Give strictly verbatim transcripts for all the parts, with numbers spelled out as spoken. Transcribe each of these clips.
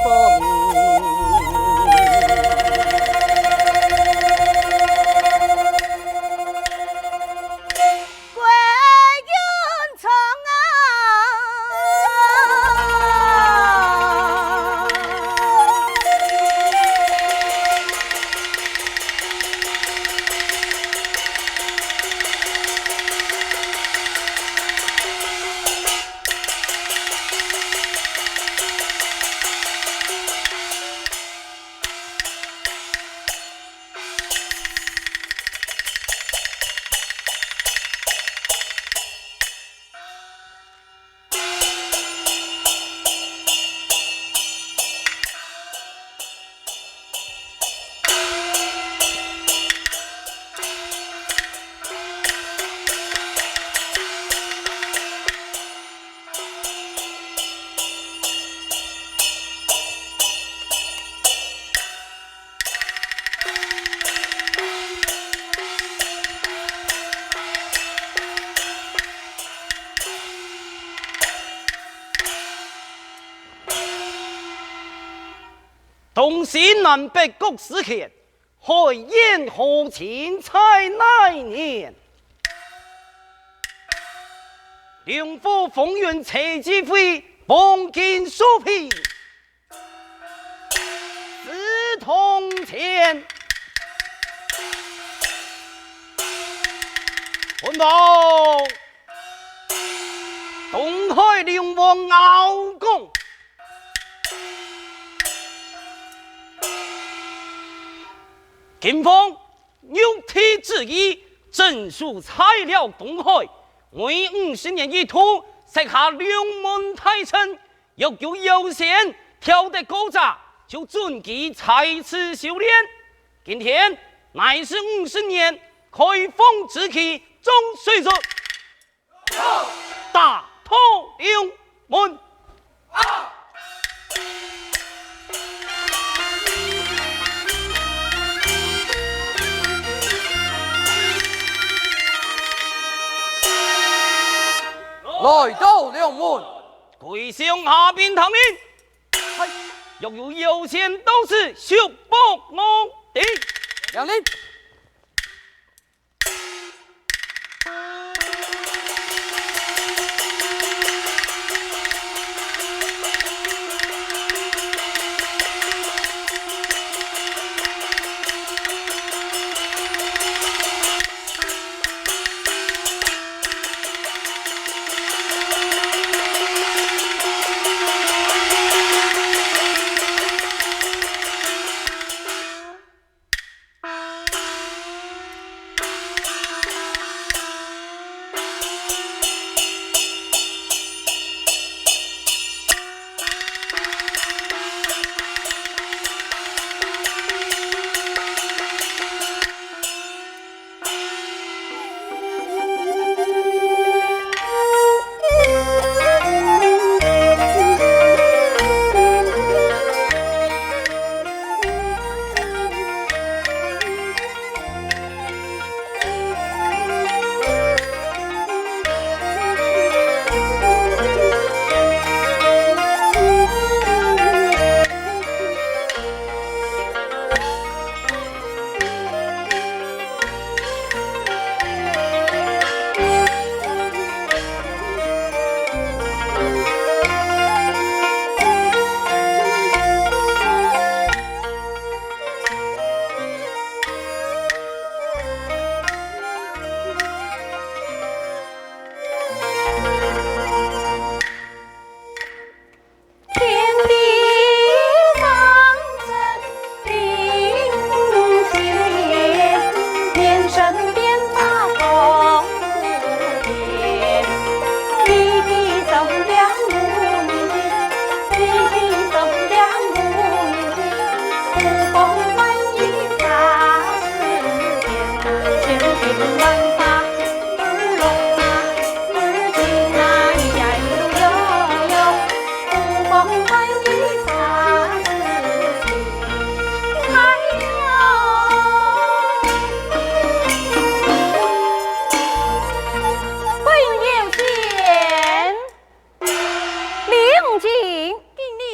风。 东西南北各四县，海晏河清在哪年？靈符風雲齊聚會，黃金書皮 司通前。文王，东海龍王敖公。今奉玉帝旨意，整修在了東海，每五十年一度，設下龍門大陣， 若有妖仙跳得過閘，就准佢在此修煉。今天乃是五十年開封之期，眾水族，打破龍門。来到龙门。 跪上下禀大人，嗨，若有妖仙到此，速报我等。领令。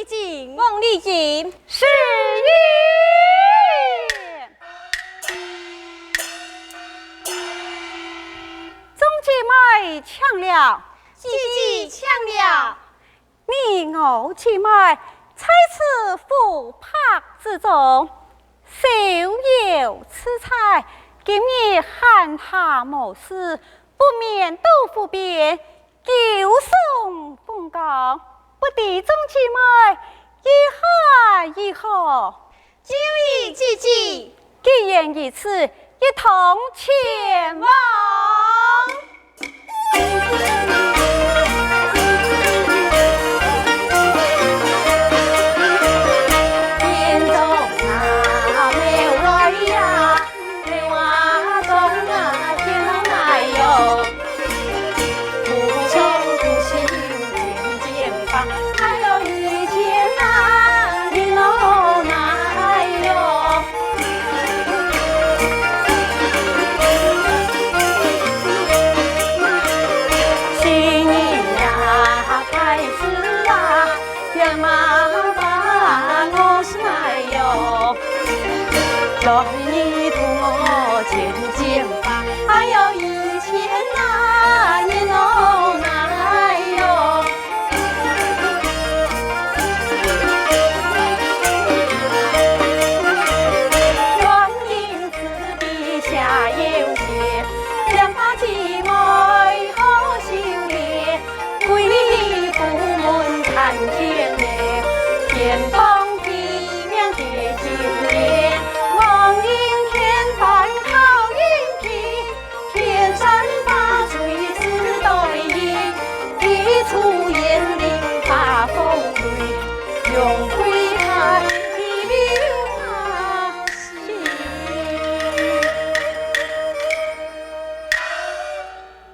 金。王丽英。是矣。众姐妹请了。姐姐请了。 你我姊妹在此湖泊之中，逍遙自在，今日閒下無事，不免到湖邊，九鬆風光，不知眾姊妹意下如何？ 九姨姐姐。既然如此，一同前往。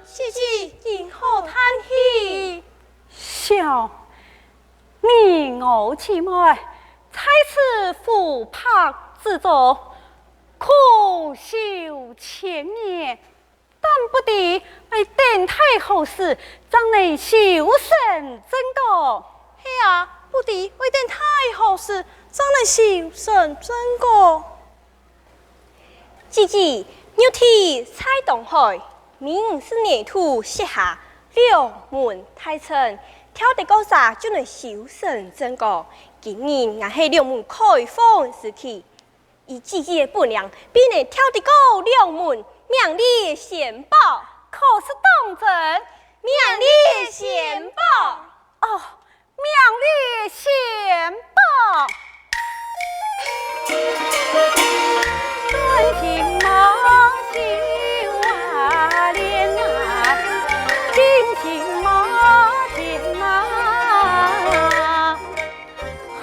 姐姐，你好嘆氣。笑，你我姊妹在此湖泊之中，苦修千年， 但不知愛等待何時，正能修成正果。係啊，不知愛等待何時，正能修成正果。姐姐，玉帝在東海，明日泥土石下，龍門大成，跳得過蛇就能修成正果。今日正係龍門開放時期， 以姐姐个本領，必能跳得過龍門，名列仙寶。可是當真？名列仙寶。哦，名列仙寶。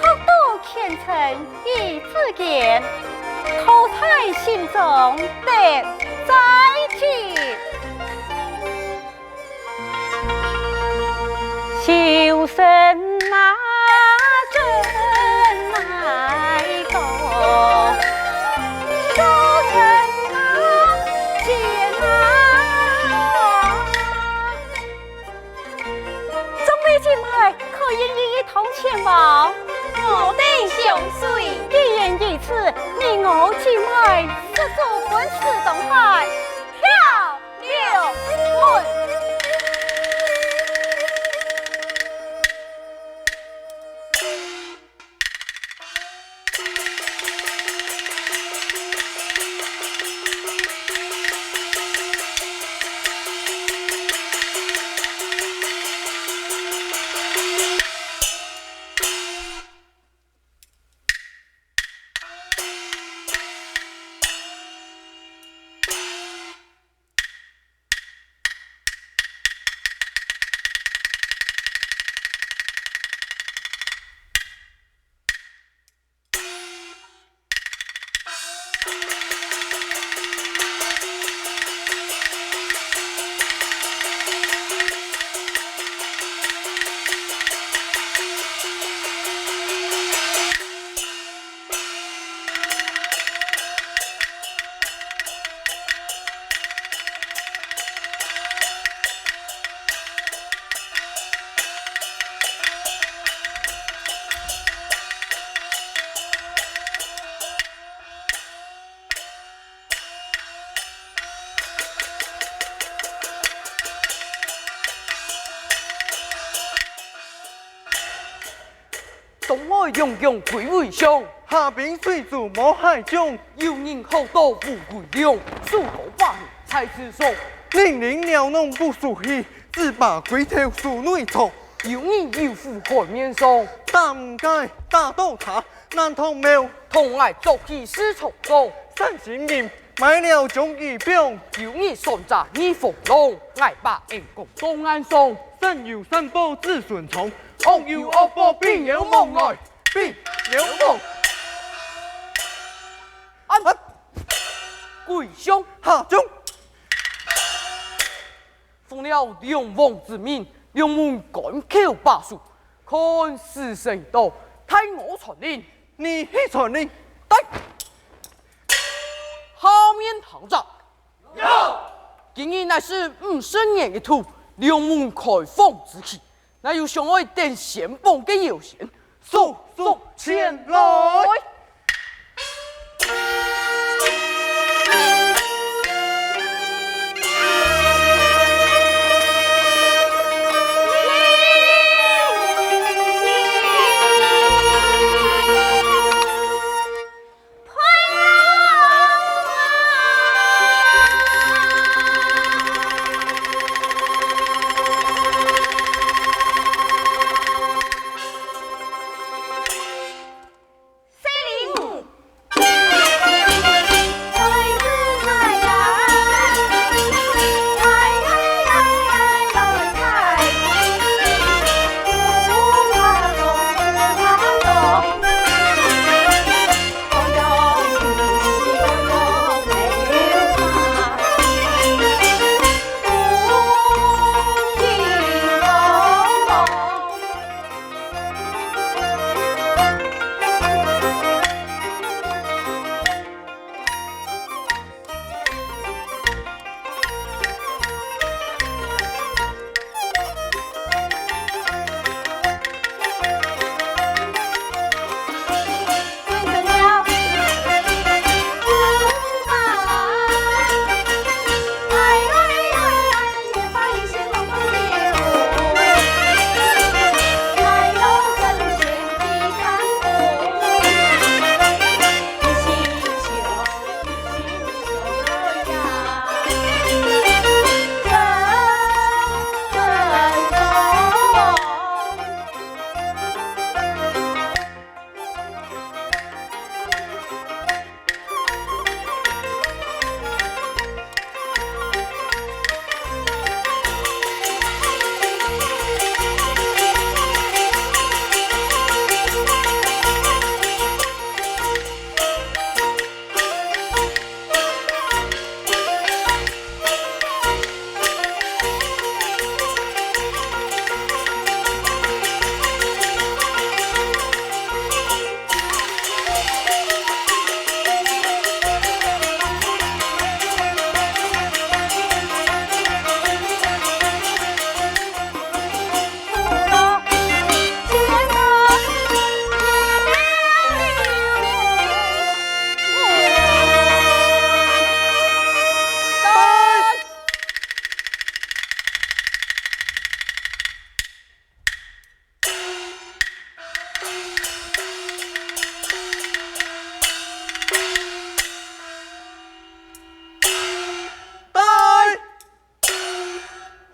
學到虔誠一枝間，道在心中得齋戒。修身啊，真乃高，修身啊，真啊。 众位姊妹，可愿意一同前往？我等相随。既然如此，你我姊妹，速速奔赴東海，跳龍門。東海洋洋歸為上，下平水珠無海中。有人好賭烏龜龍，手高把魚在池上。零零鳥籠不舒氣，只把龜頭收內床。有人有虎海面上，打毋該打倒他，難同謀。同𠊎捉去市場上，散心人 買了將佢放。有日山楂二房郎，𠊎把恩公到岸上。山有山寶子孫長，惡有惡報必有望來，必有望。啊！啊！跪上下將。奉了龍王之命，龍門關口把守，看時辰到，待我傳令。你去傳令。對。 下面聽著。有！今日乃是五十年一度龍門開放之期，若有想愛登仙榜个妖仙，速速前來！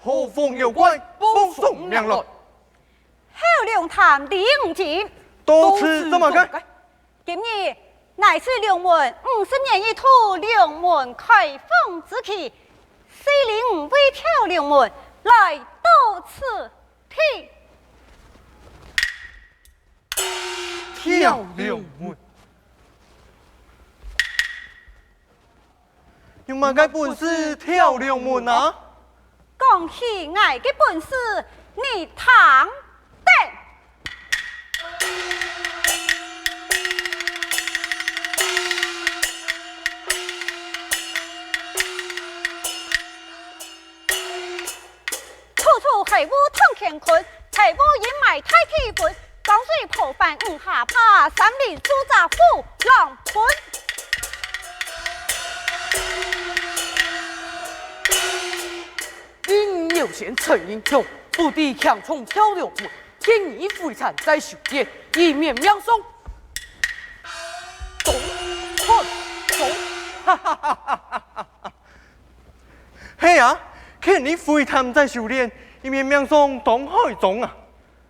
何方妖怪，報上名來！後龍潭李五更。到此做麼个？今日乃是龍門五十年一度龍門開放之期，四零五為跳龍門來到此地。跳龍門。 用麼个本事跳龍門啊？講起𠊎个本事，你聽得！楚楚海屋通乾坤，海屋陰霾大地昏，江水波翻五下把，山林駐紮虎狼群。靈隱妖仙陳英雄，不敵強蟲跳龍門，見你飛彈在手間，一面命喪當海中。哈哈哈哈哈哈！係啊，見你飛彈在手間，一面命喪當海中啊！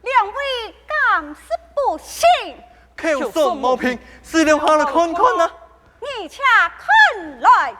兩位敢是不信？口說無憑，試兩下來看看啊！你且看來！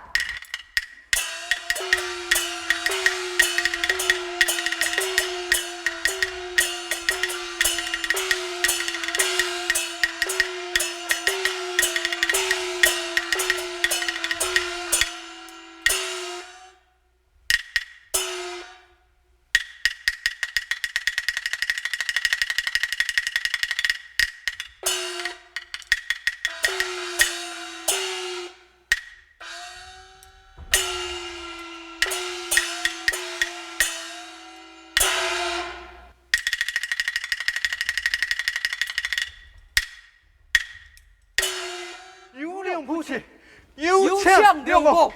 有兩步棋，有槍兩个。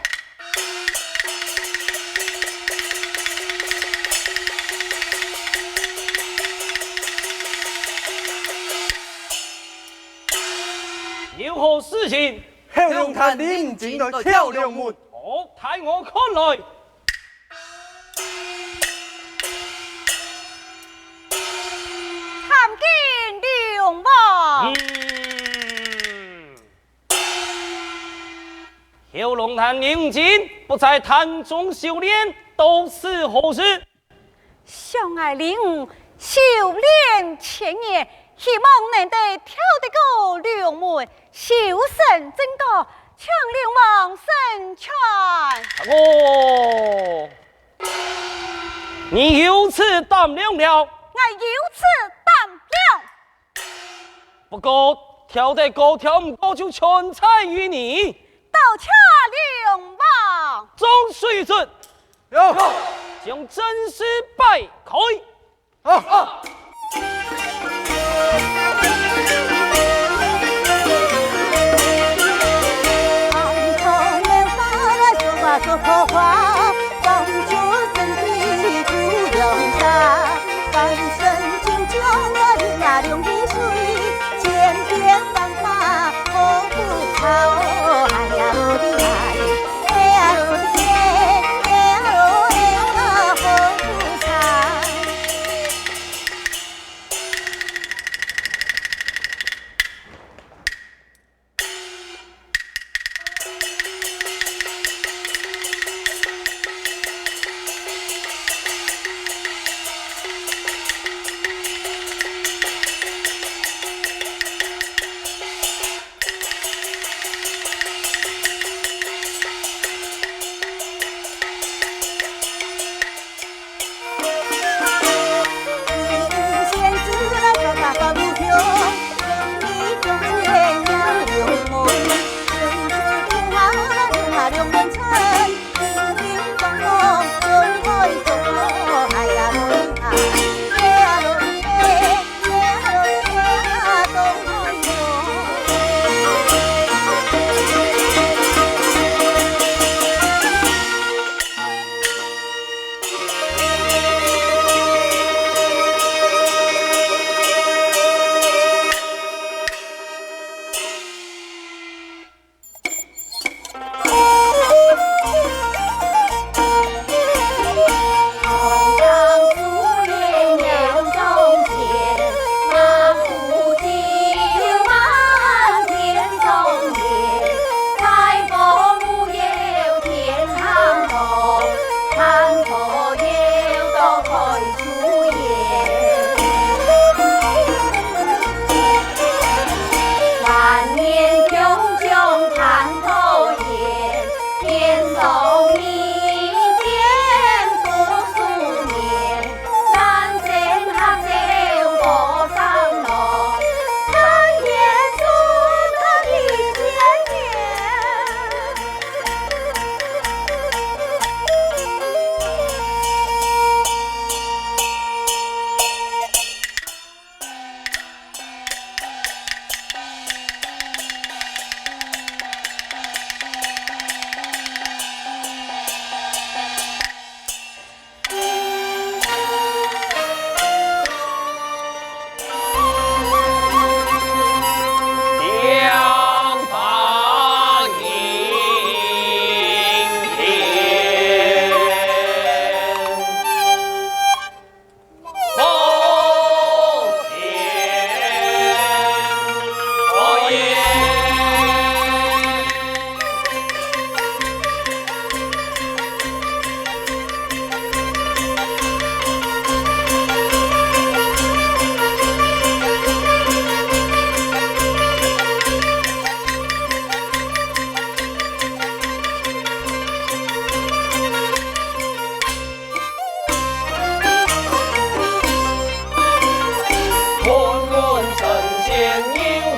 有何事情？後龍潭李五更來敲龍門。哦，待我看來。 參見龍王。嗯。後龍潭李五更不在潭中修煉，到此何事？想𠊎李五修煉千年，希望能得跳得過龍門，修成正果，請龍王成全。哦， 你有此膽量了。𠊎有此膽量。不過，跳得過跳毋過就全在於你。多謝龍王。眾水準。有。將陣勢擺開。好。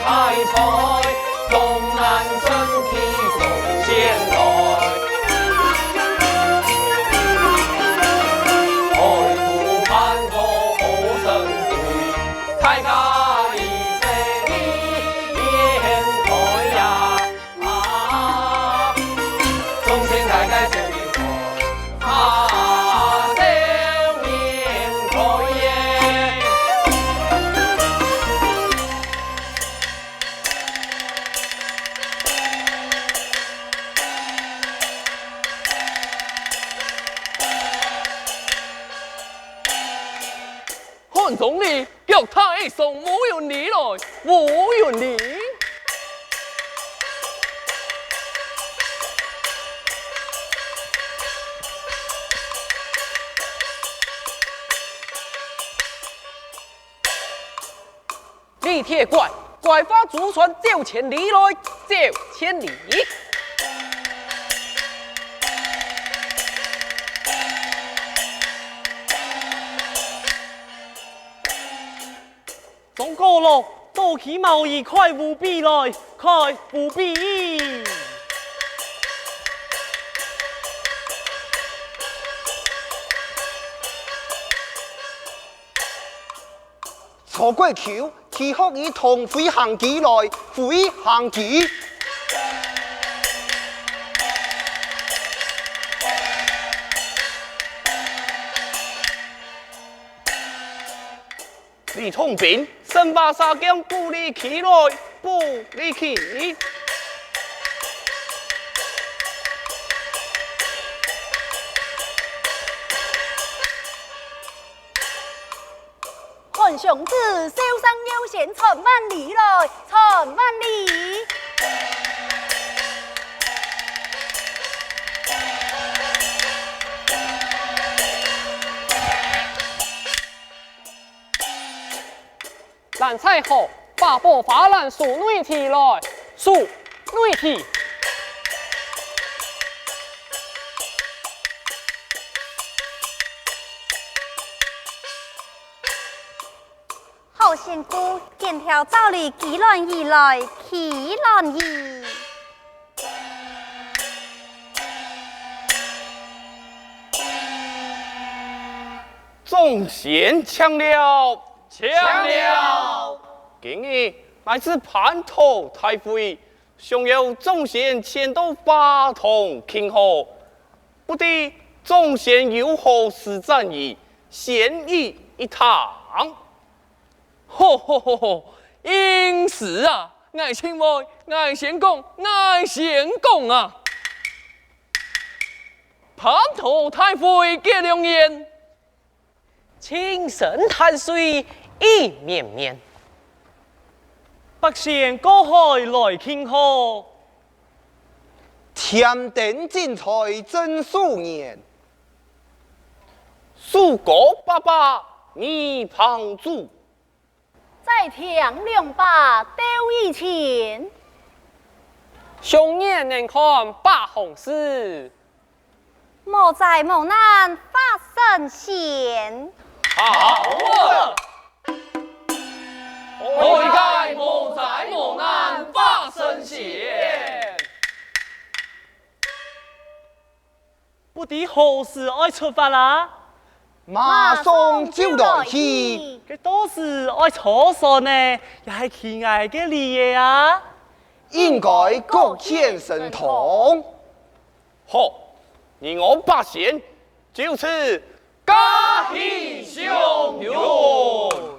大財，東南神奇送錢來。財富辦到好生意，大家一齊面開呀！啊，眾仙大家笑面開，啊，笑面開耶！ 看中哩，腳踏一雙烏雲里來，烏雲里。 李鐵拐，拐花珠船走千里來，走千里。張皋老，多奇茅衣開烏比來，開烏比！ 曹國舅，佢學佢同飛行棋來，飛行棋。李通賓，神話沙鏡，布里奇來，布里奇。 看相子，瀟湘妙仙傳萬里來，傳萬里。 蘭彩好，八寶花籃，收內底來，收內底。 好仙姑，見條照例機卵儀來，機卵儀。眾仙請了，請了。今日乃是蟠桃大會， 想邀眾仙前到華堂慶賀，不知眾仙有何事讚議，仙意一聽。吼吼吼吼，應時啊！𠊎請問，𠊎先講，𠊎先講啊！蟠桃大會結良緣， 青山淡水意綿綿，八仙過海來慶賀，添丁進財增壽年。壽高百百你捧主，再添兩把鬥一千， 相年能看百行事，無災無難發神仙。好啊！好个無災無難發神仙。 不知何時愛出發啊？馬上就來去。該到時愛坐船呢，也係騎𠊎个驢仔啊？應該各顯神通。好，你我八仙就此 駕起祥雲。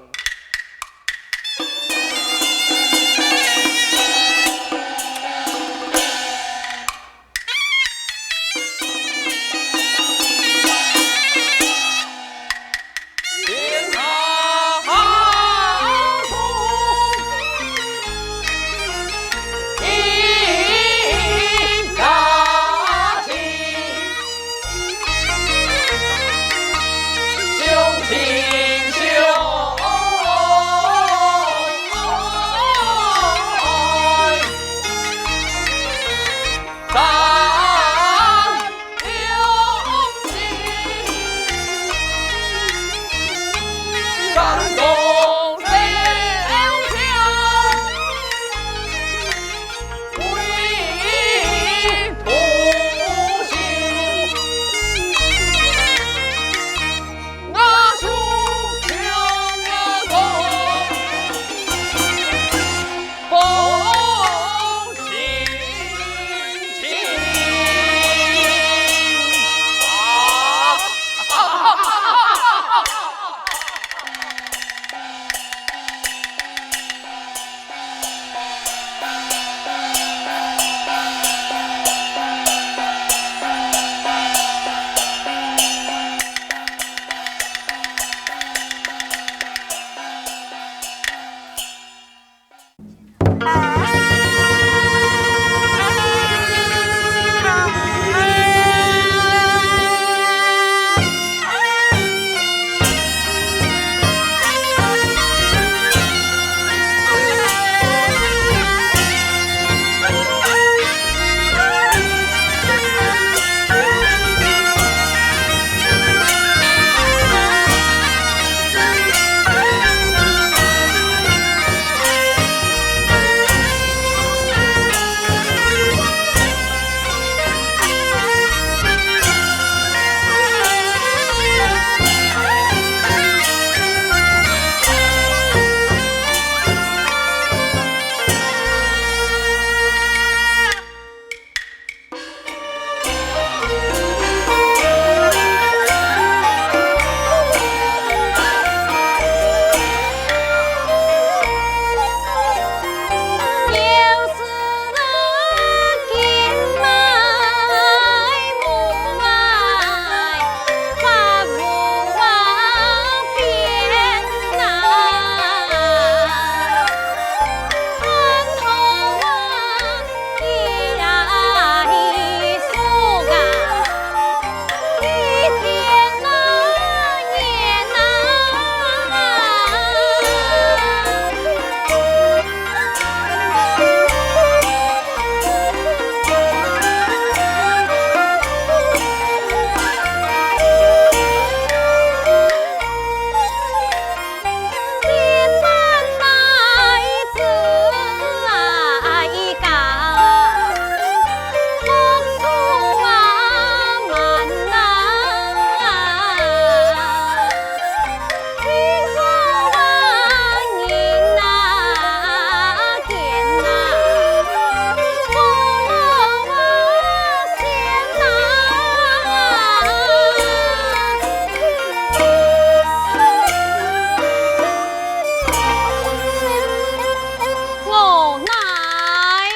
我乃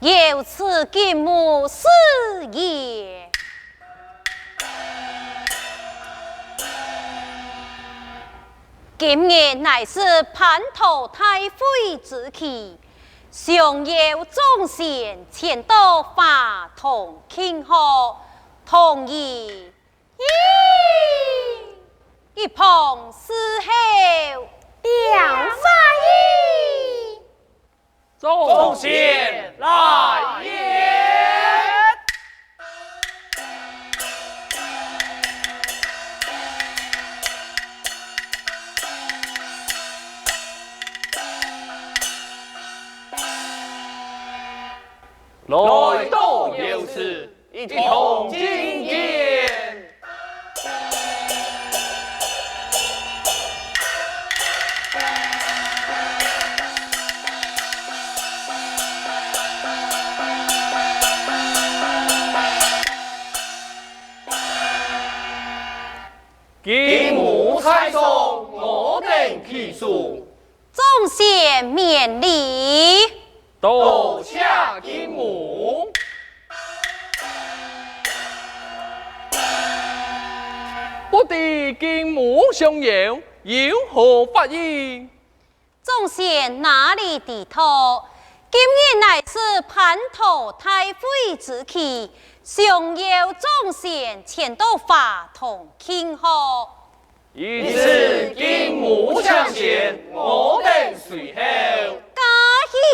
有此金母是也。今日乃是蟠桃大會之期，常邀眾仙前到華堂慶賀，同意 一旁侍候。表法意。众仙来也。来到有事， 一同觐见。金母在上，我等起手。 众仙免礼。多谢金母。不知金母相邀，有何法意？众仙哪里知道，今日乃是蟠桃大会之期，常邀众仙前到华堂庆贺。 于是金母请仙，我等随后。假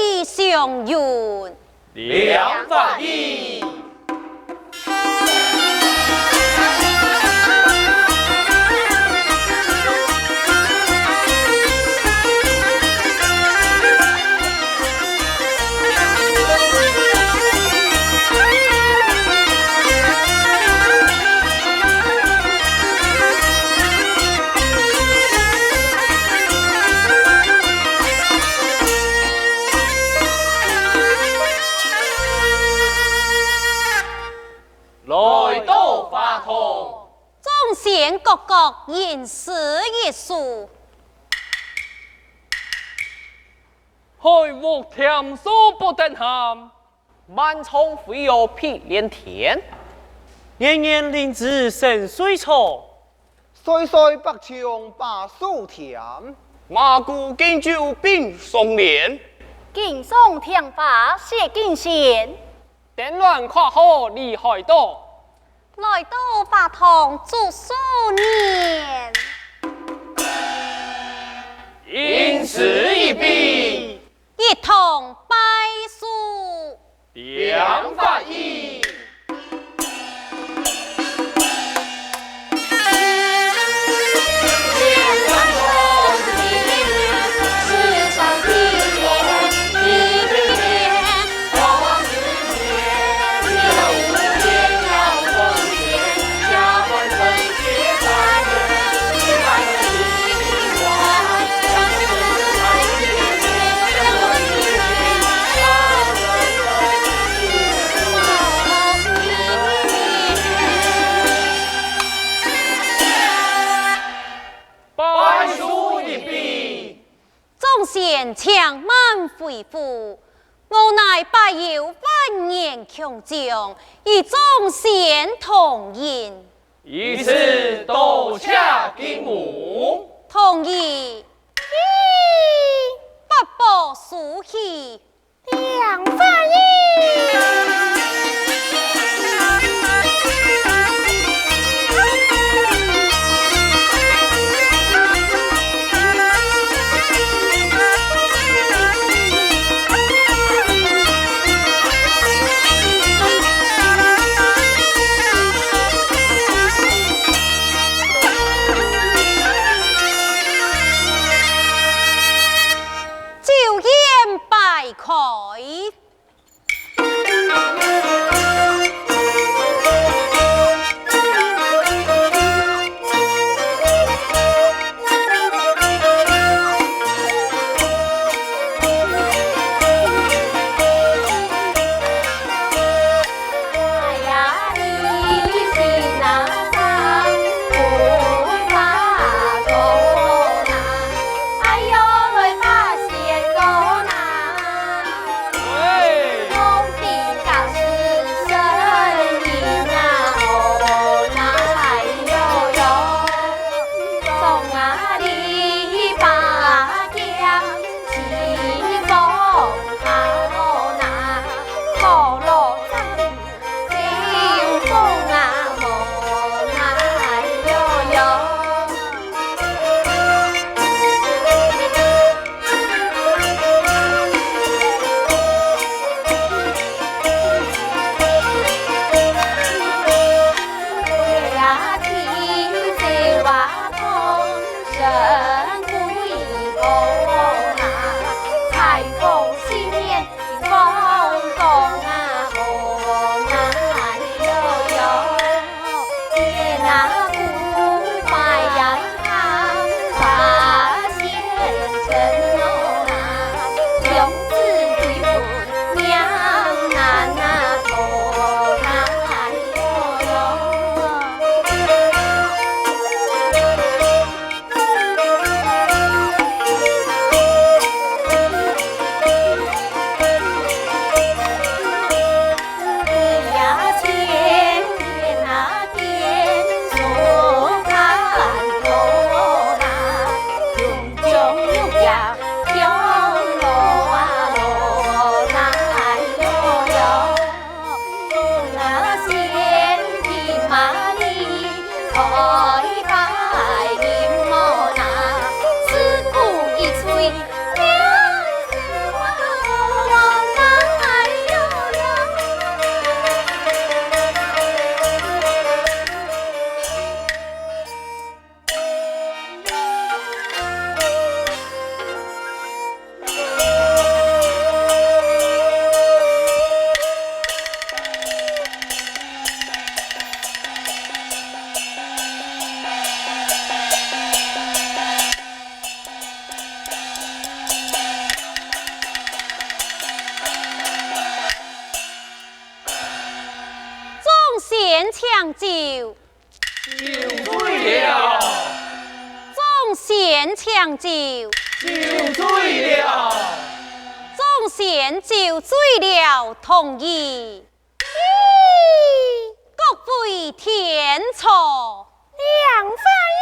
意相允。良法意。 来到华堂。众仙各各吟诗一首。 海陸添樹不等閒，萬丈飛躍碧連天。年年令子成歲初，歲歲百蟲把守添。麻牯敬酒並松聯，敬送添花謝金仙。燈鑾闊好李海島，來到花堂祝壽年。吟詩一筆，一同拜壽。 兩法一。拜壽一筆。眾仙請慢回府，我乃拜有萬年強將，與眾仙同飲。 於此多謝金吾。同意。八寶收起。两法一。 酒宴摆開。 众仙请酒。 酒醉了。众仙请酒。酒醉了。众仙酒醉了，同意。各位添坐。两法一。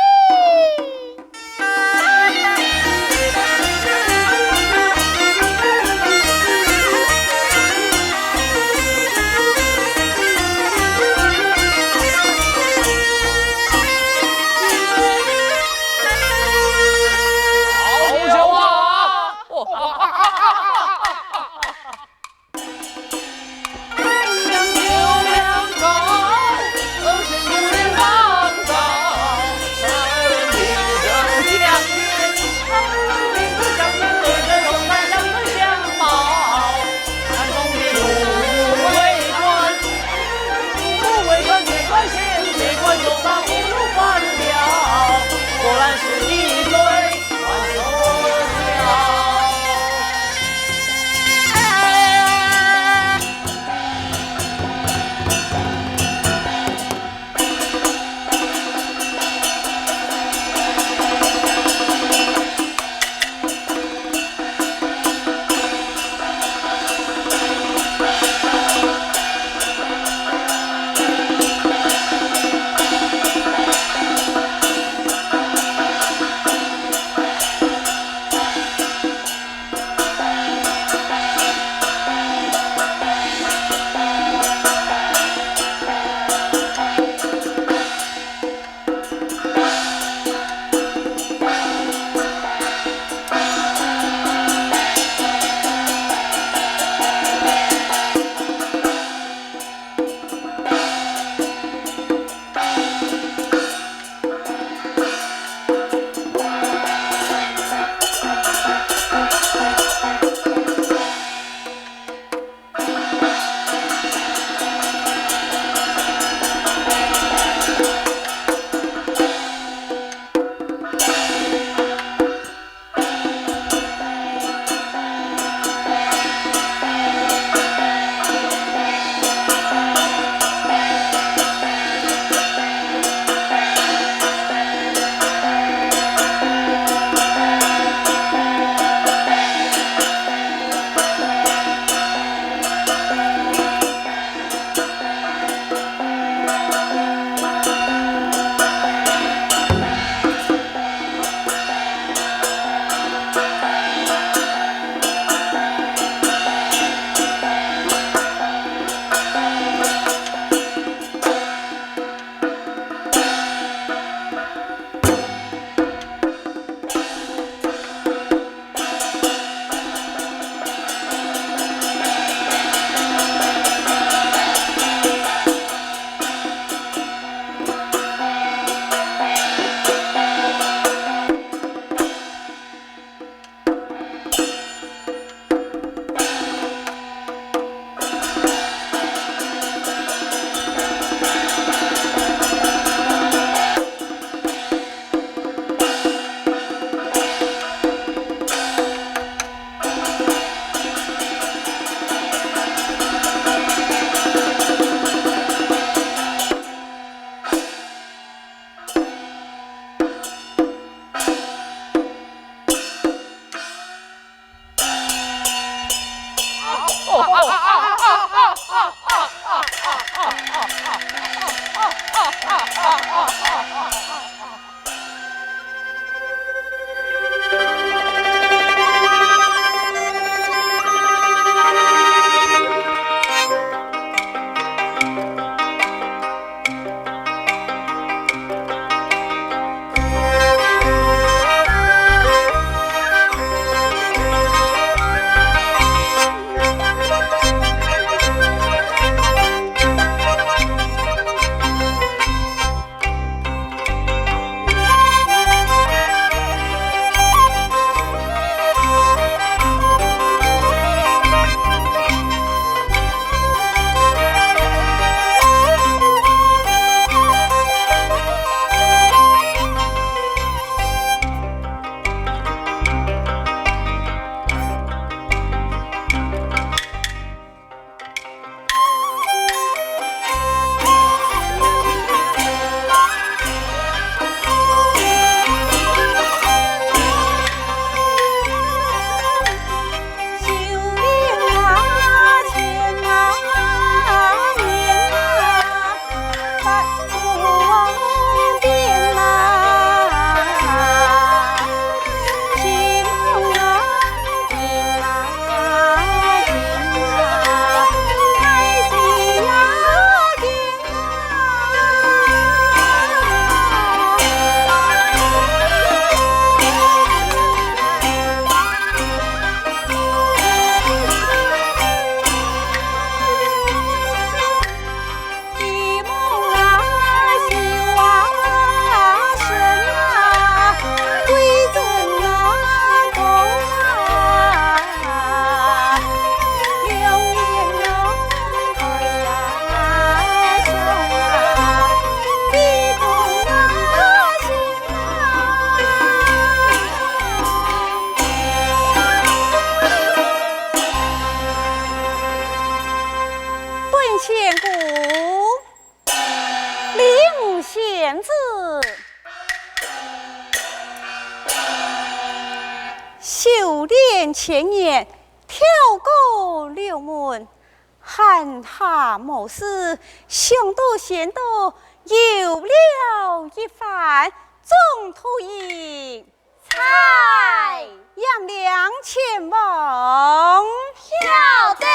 修煉千年，跳過六門，閒下無事，想到仙到，遊了一番，總圖一。 彩。鄢陵前往。曉得。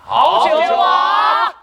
好笑啊！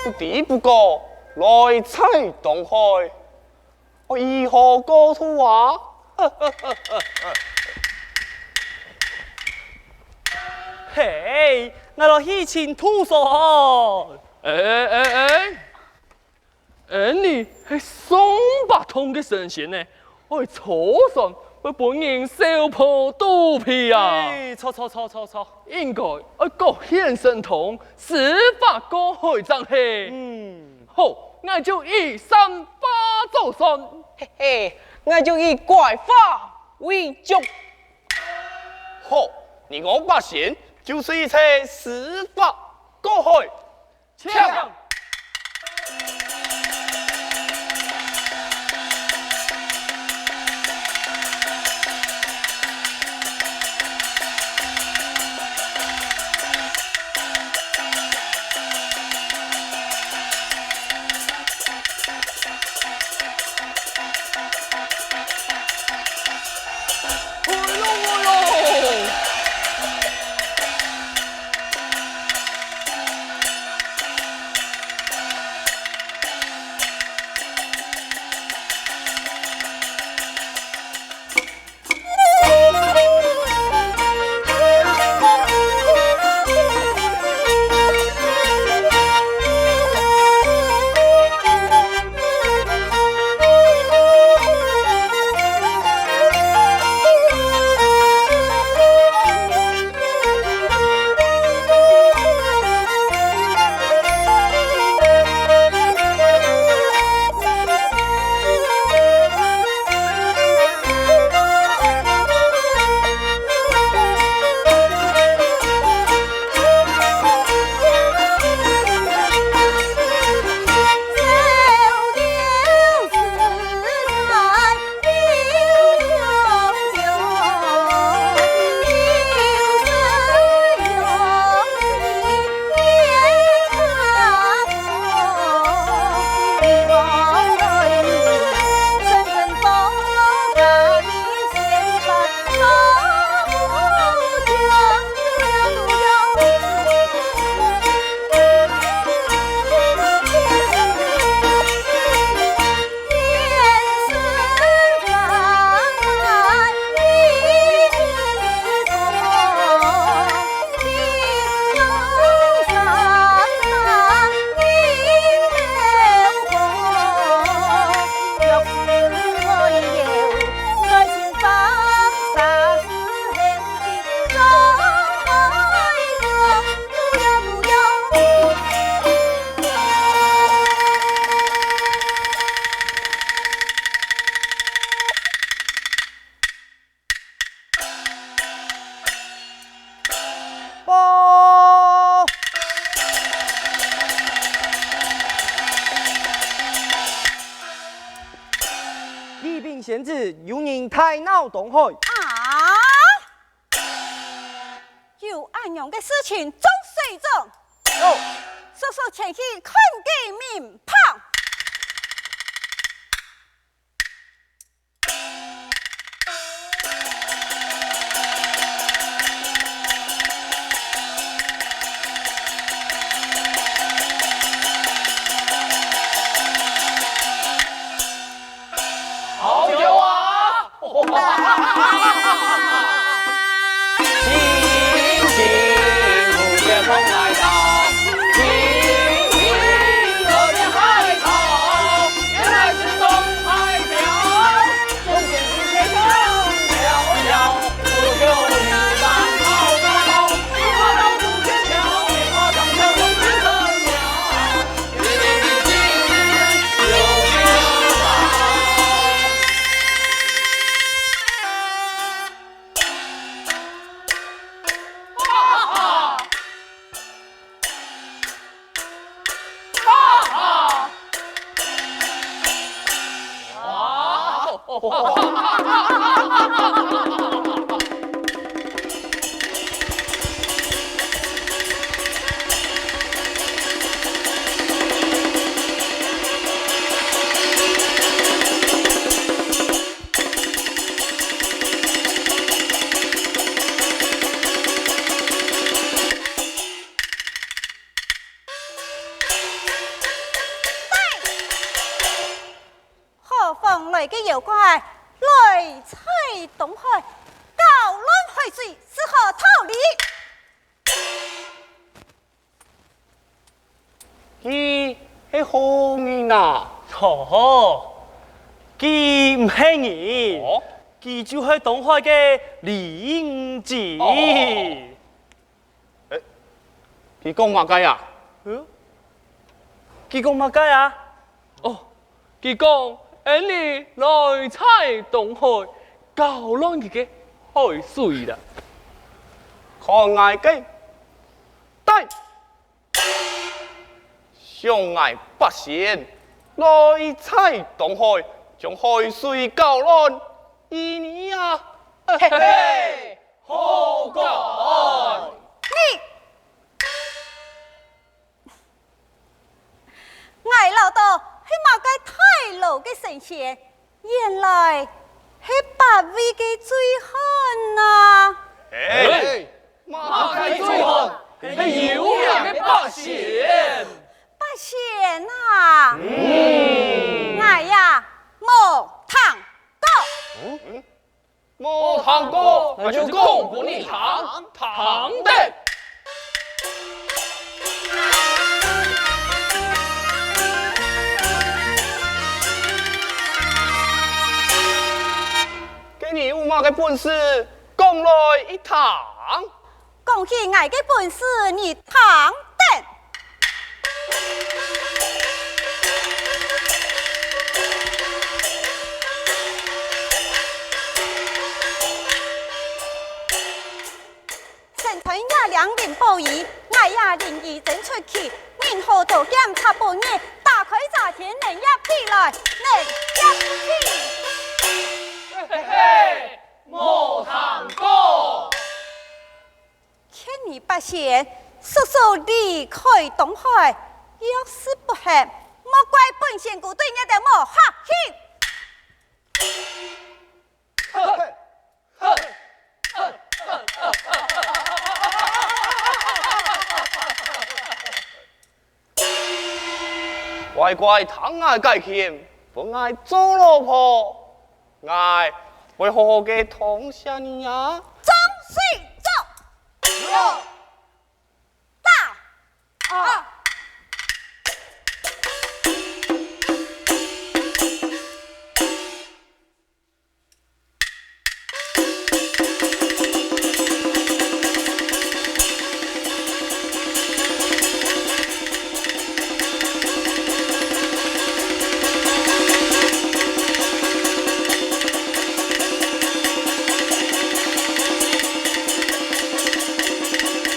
不知不覺，來在東海，我如何過渡啊？嘿，𠊎來去尋渡船。哎哎哎！ 哎，你係上百趟个神仙呢，愛坐船會分人笑破肚皮啊！哎，錯錯錯錯錯！應該愛各顯神通，施法過海正係。嗯，好，𠊎就以善化做善。嘿嘿，𠊎就以怪化為中。好，你我八仙就隨在施法過海。 請！因此有人大鬧東海。啊！有恁樣个事情，眾水長，哦，速速前去看个明白。 好酒啊！何方來个妖怪，來踩東海，攪亂海水，是何道理？佢係好人啊！吼，佢毋係人，哦，佢就係東海个李英吉。哦。 欸，佢講麼个啊？嗯？佢講麼个啊？哦，佢講，𠊎俚來踩東海，攪亂佢个海水啦。看𠊎个！噠！想𠊎八仙來踩東海，將海水攪亂，依你啊！嘿嘿！ 好講！你，𠊎恅著係麼个大老个神仙，原來係八位个醉漢啊！欸，麼个醉漢？係有名个八仙！八仙啊！嗯。𠊎呀，無聽過。嗯？ 無聽過，那就講分你聽，聽得。該你有麼个本事，講來一聽。 講起𠊎个本事，你聽等。身穿野嶺靈寶衣，𠊎也靈衣真出奇，人好多檢查半日，打開遮天能揜起來，能揜起。嘿嘿，無聽過。 勸你八仙，速速離開東海，若是不肯，莫怪本仙姑對你兜無客氣。乖乖聽𠊎个勸，分𠊎做老婆，𠊎會好好个疼惜你啊。張水竹，有，打，啊！ 你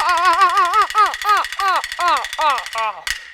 啊啊啊啊啊啊啊啊啊啊！